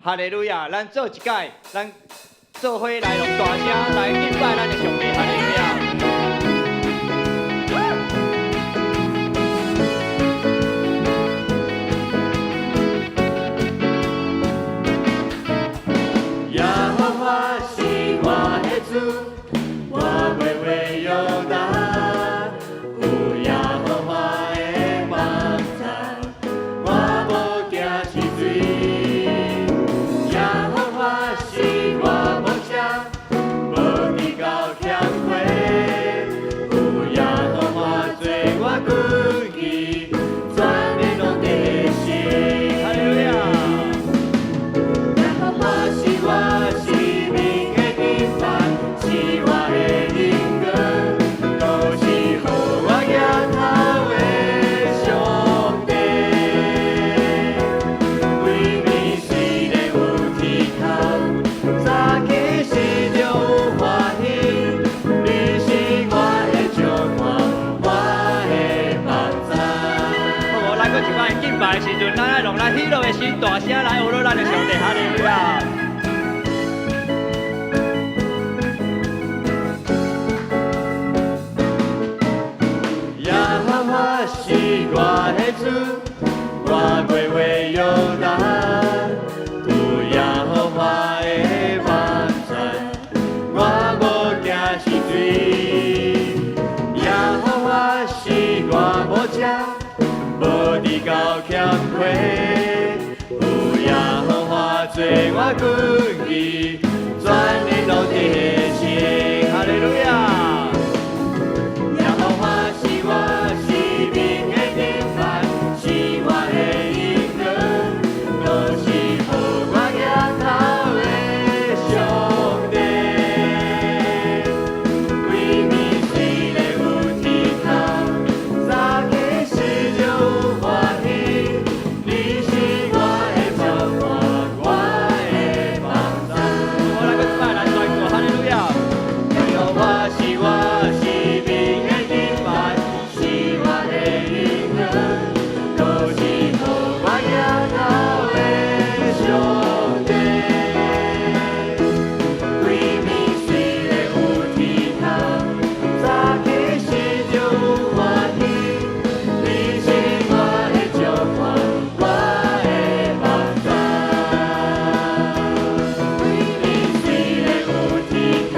哈利路亞！咱做一擺，咱做伙來用大聲來敬拜咱的上帝，哈利路亞！耶和華是我的主，我袂為猶大，有耶和華的幫贊，我無驚試水。耶和華是我牧者，無至到欠缺，有耶和華做我根基，全能攏得勝。哈利路亞！耶和華是我生命的盾牌，是我的榮光，閣是予我舉頭的上帝。規暝雖然有鐵頭，早起時就有歡喜。你是我的石磐，我的幫贊。好無？咱閣一擺敬拜的時陣，咱愛用咱喜樂的心，大聲來學咱的上帝，哈利路亞！耶和華是我的主，我袂為猶大，有耶和華的幫贊，我無驚試水。耶和華是我牧者，無至到欠缺，有耶和華做我根基，全能攏得勝。哈利路亞！耶和華是我生命的盾牌，是我的榮光，閣是予我舉頭的上帝。規暝雖然有鐵頭，早起時就有歡喜。你是我的石磐，我的幫贊。好，咱閣一擺來宣告，哈利路亞！耶和華是我生命的盾牌，是我的榮光，閣是予我舉頭的上帝。規暝雖然有鐵頭，早起時就有歡喜。你是我的石磐，我的幫贊。規暝雖然有鐵頭，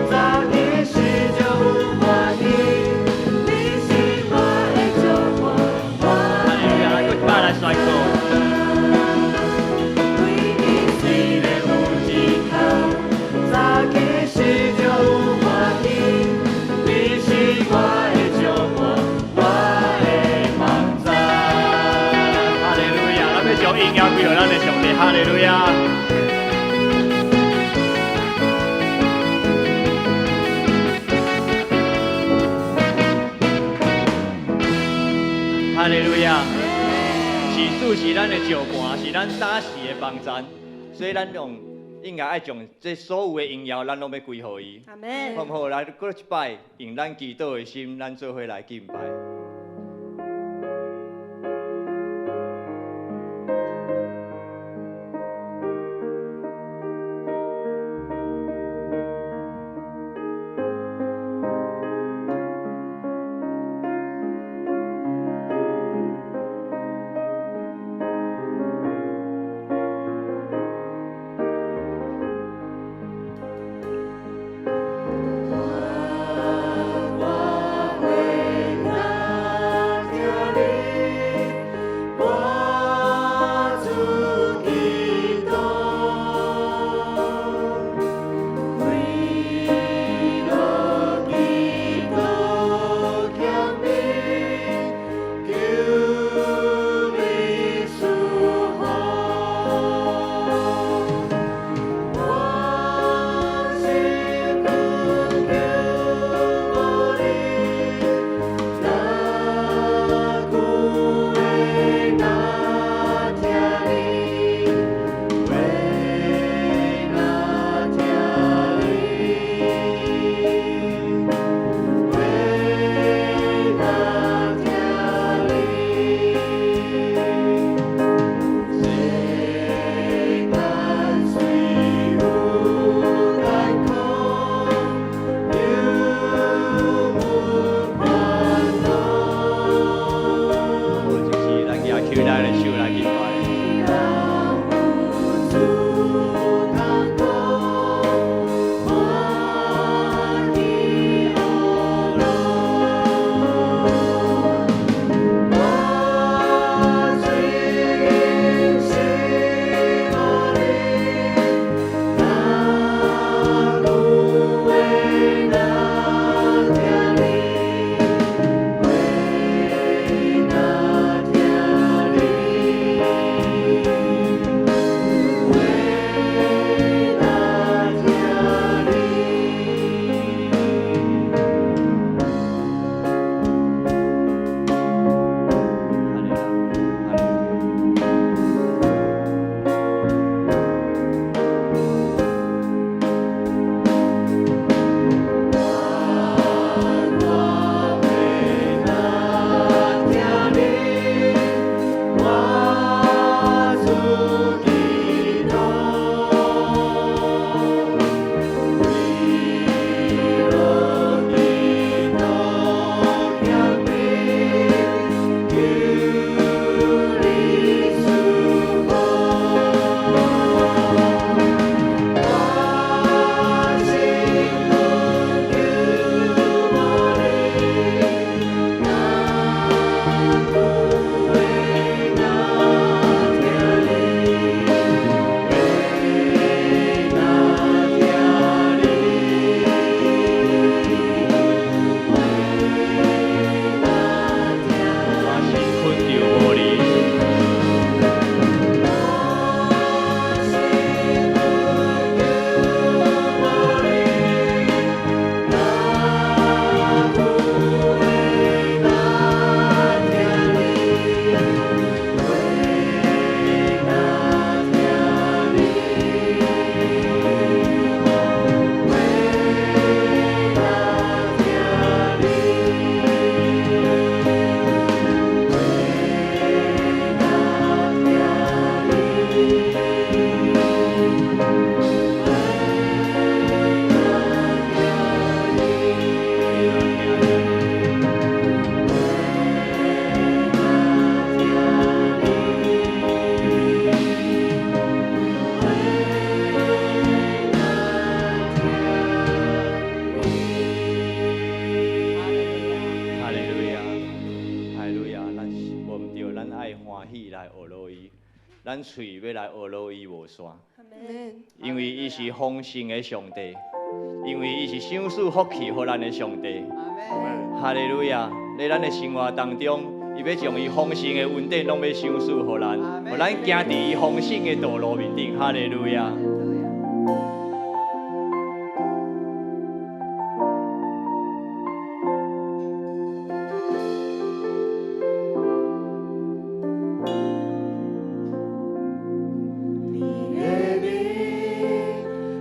早起時就有歡喜。你是我的石磐，我哈利路亞！咱閣一擺來宣告。規暝雖然有鐵頭，早起時就有歡喜。你是我的石磐，我的幫贊。哈利路亞！咱欲將榮耀歸予咱的上帝，哈利路亞！哈利路亞！是主是咱的石磐，是咱早時的幫贊，所以咱用應該愛將這所有的榮耀，咱攏欲歸予伊。阿門。好毋好？來，閣一擺，用咱祈禱的心，咱做伙來敬拜。我會咱喙欲來呵咾伊無煞，因為伊是豐盛的上帝，因為伊是賞賜福氣予咱的上帝。哈利路亞！佇咱的生活當中，伊欲將伊豐盛的恩典攏欲賞賜予咱，予咱行佇伊豐盛的道路面頂。哈利路亞！你的名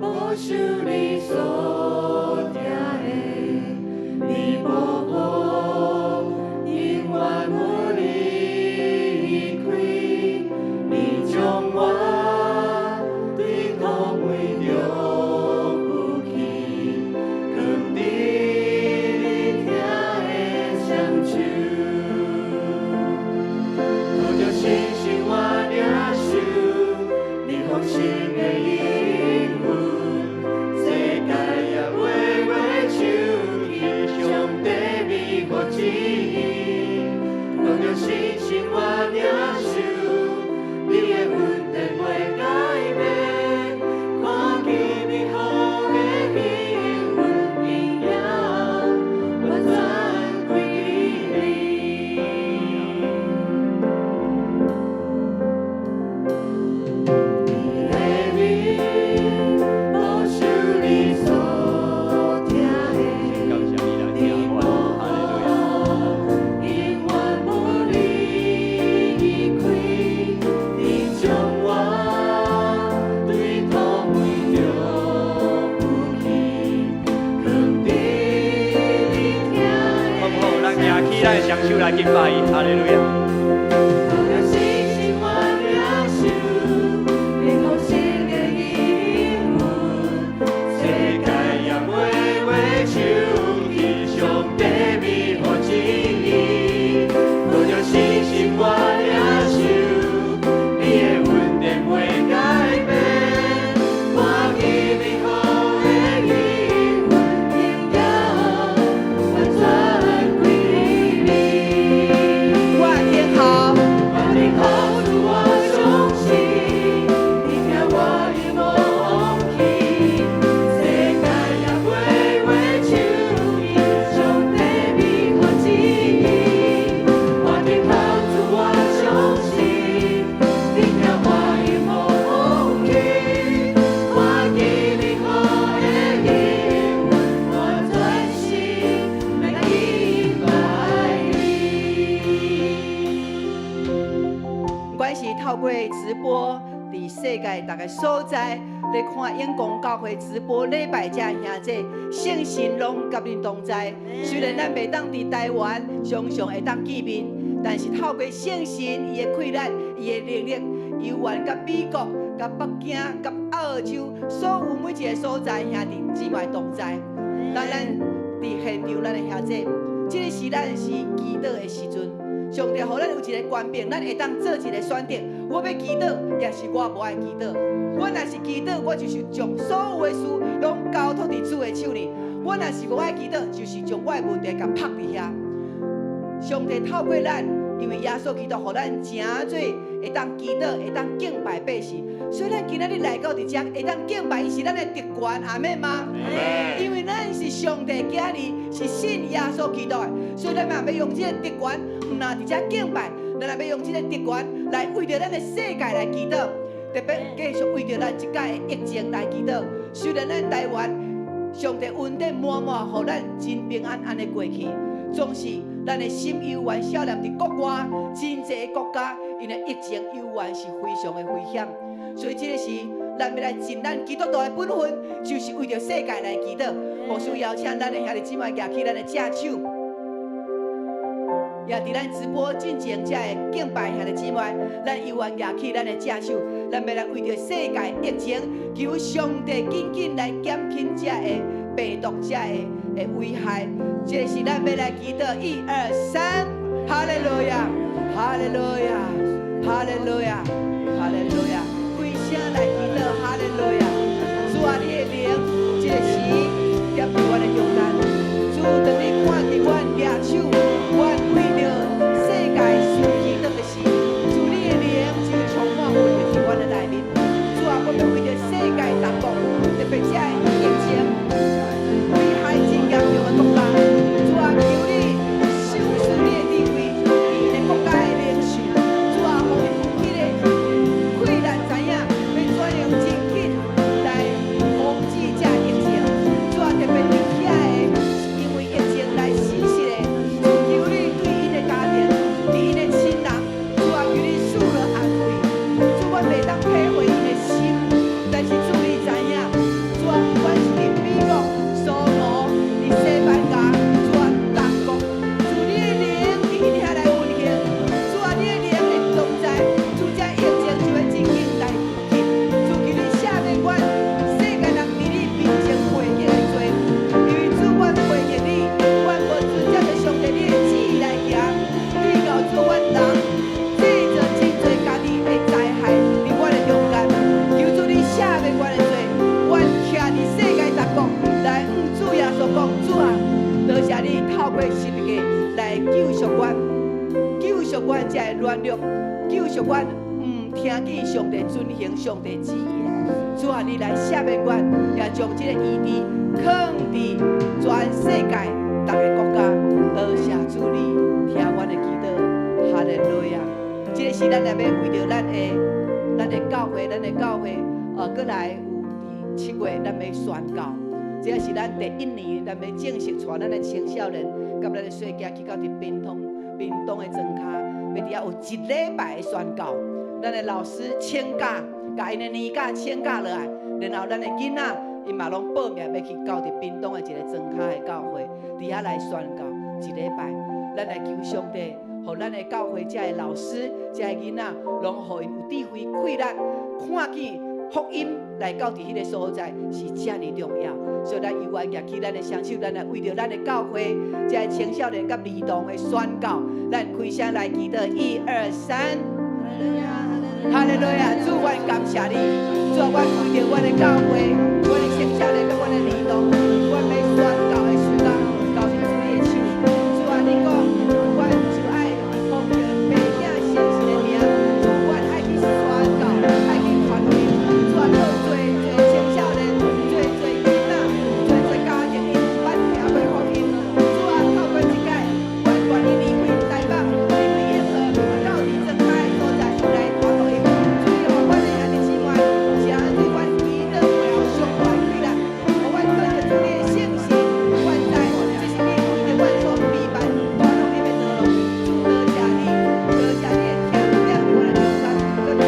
保守你所疼的，你保護永遠無離開，你將我對土門中扶起，囥佇你疼的雙手，靠著信心我領受你豐盛的應允，世界也袂袂抽去上帝美好旨意，靠著信心我領受你的恩典袂改變，看見美好的應允，榮耀完全歸予你。你的名保守你所疼的，感謝你來聽我，哈利路亞！永遠無離開，你將我對土門中扶起，囥佇你疼好不好？咱舉起咱的雙手來敬拜伊，哈利路亞！靠著信心我領受你豐盛的應允，世界也袂袂抽去上帝美好旨意，靠著信心我領受你的恩典袂改變，看見美好的應允，榮耀完全歸予你。我聽好，我的靠主我相信，你聽我永無放棄，世界也袂袂抽去上帝美好旨意。我的靠主我相信，你聽我永無放棄，看見美好的應允，我專心來敬拜你。不管是透過直播，佇世界逐个所在咧看永光教會直播禮拜，遮兄弟聖神攏佮恁同在。雖然咱袂當佇台灣常常會當見面，但是透過聖神伊的氣力、伊的能力，猶原佮美國、佮北京、佮澳洲，所有每一个所在兄弟姊妹同在。當咱佇現場，咱的兄弟，這个時咱是祈禱的時陣。上帝予咱有一个權柄，咱會當做一个選擇。我欲祈禱，抑是我無愛祈禱。我若是祈禱，我就是將所有的事攏交託佇主的手裡。我若是無愛祈禱，就是將我的問題共拍佇遐。上帝透過咱，因為耶穌基督予咱成做會當祈禱、會當敬拜百姓，所以咱今仔日來到佇遮會當敬拜，伊是咱的特權，阿們嗎？因為咱是上帝囝兒，是信耶穌基督的，所以咱嘛欲用這个特權，毋但佇遮敬拜，咱也欲用這个特權來為著咱的世界來祈禱，特別繼續為著咱這屆的疫情來祈禱。雖然咱台灣上帝恩典滿滿，予咱真平安按呢過去，總是咱的心猶原想念佇國外真濟國家，𪜶的疫情猶原是非常的危險，所以這个時咱欲來盡咱基督徒的本分，就是為著世界來祈禱。牧師邀請咱的兄弟姊妹舉起咱的正手，也佇咱直播進前遮的敬拜兄弟姊妹，咱猶原舉起咱的正手，咱欲來為著世界疫情，求上帝緊緊來減輕遮的病毒遮的危害。這個是咱欲來祈禱，一二三，哈利路亞，哈利路亞，哈利路亞，哈利路亞，開聲來祈禱，哈利路亞。主啊，你的靈，這个時踮佇阮的中間。主，當你看見阮舉手，阮為著世界受祈禱的時，主你的靈就充滿溫柔。過𪜶的心，但是主你知影，主啊，不管是佇美國、蘇俄、佇西班牙，主啊，德國，主你的靈佇𪜶遐來運行，主啊，你的靈會同在，主這疫情就會真緊來去，主求你赦免阮世界人佇你面前背逆的罪，因為主阮背逆你，阮無遵照著上帝你的旨意來行，對到主阮人製造真濟家己的災害佇阮的中間，求主你赦免阮的罪，阮徛佇世界各國來向主耶穌講，主啊，多謝你透過十字架來救贖阮，救贖阮這个軟弱，救贖阮毋聽見上帝遵行上帝旨意的。主啊，你來赦免阮，也將這個醫治囥佇全世界逐个國家。多謝主你聽阮的祈禱，哈利路亞。這個時咱來欲為著咱的教會，咱的教會，閣來有佇7月，咱欲宣教。這是咱第一年，咱欲正式帶咱的青少年，佮咱的細囝去到佇屏東的莊跤，欲佇遐有一禮拜的宣教。咱的老師請假，共𪜶的年假請假落來，然後咱的囡仔，𪜶嘛攏報名欲去到佇屏東的一個莊跤的教會，佇遐來宣教一禮拜。咱來求上帝，予咱的教會這个老師、這个囡仔，攏予𪜶有智慧、氣力，看見福音來到佇彼个所在是遮爾重要。所以咱猶原舉起咱的雙手，咱來為著咱的教會，這个青少年佮兒童的宣教，咱開聲來祈禱，一二三。哈利路亞！主，阮感謝你，主啊，阮為著阮的教會，阮的青少年佮阮的兒童，阮欲宣教的時間，交佇主你的手。主啊，你講，阮就愛奉著父子聖神的名，主，阮愛去宣教，愛去傳福音。主啊，靠濟濟青少年，濟濟囡仔，濟濟家庭，𪜶毋捌聽過福音。主啊，透過這擺，阮願意離開台北，離開永和，到佇莊跤的所在來傳福音。主，予阮的兄弟姊妹，是按怎阮祈禱背後上大氣力，予阮得著主你的聖神。阮知這是你為著阮所備辦傳福音的道路。主多謝你，多謝你的聽點佇阮的中間，閣聽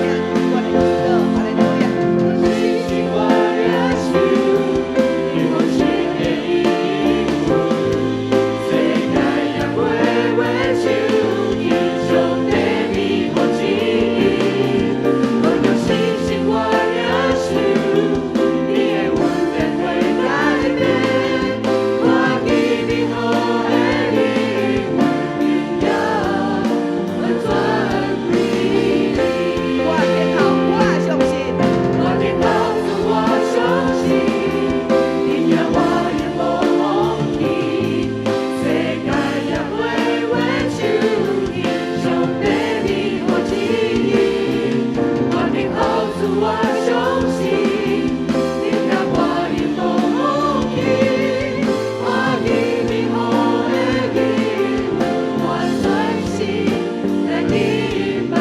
阮的祈禱，哈利路亞。信心我領受，你豐盛的應允，世界也袂袂手起上帝美好旨意。靠著信心我領受，你的恩典會改變，看見美好的應允，榮耀完全歸你。我等候，我相信，我等候主，我相信，你聽我永無放棄。世界也袂袂手起上帝美好旨意。我等候主，我相信，你聽我永無放棄。看見美好的應允，我全心來敬拜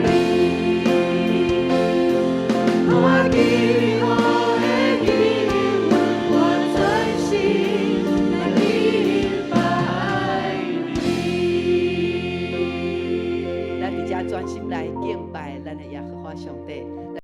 你。看見美好的應允，我全心來敬拜你。咱佇遮專心來敬拜咱的耶和華上帝。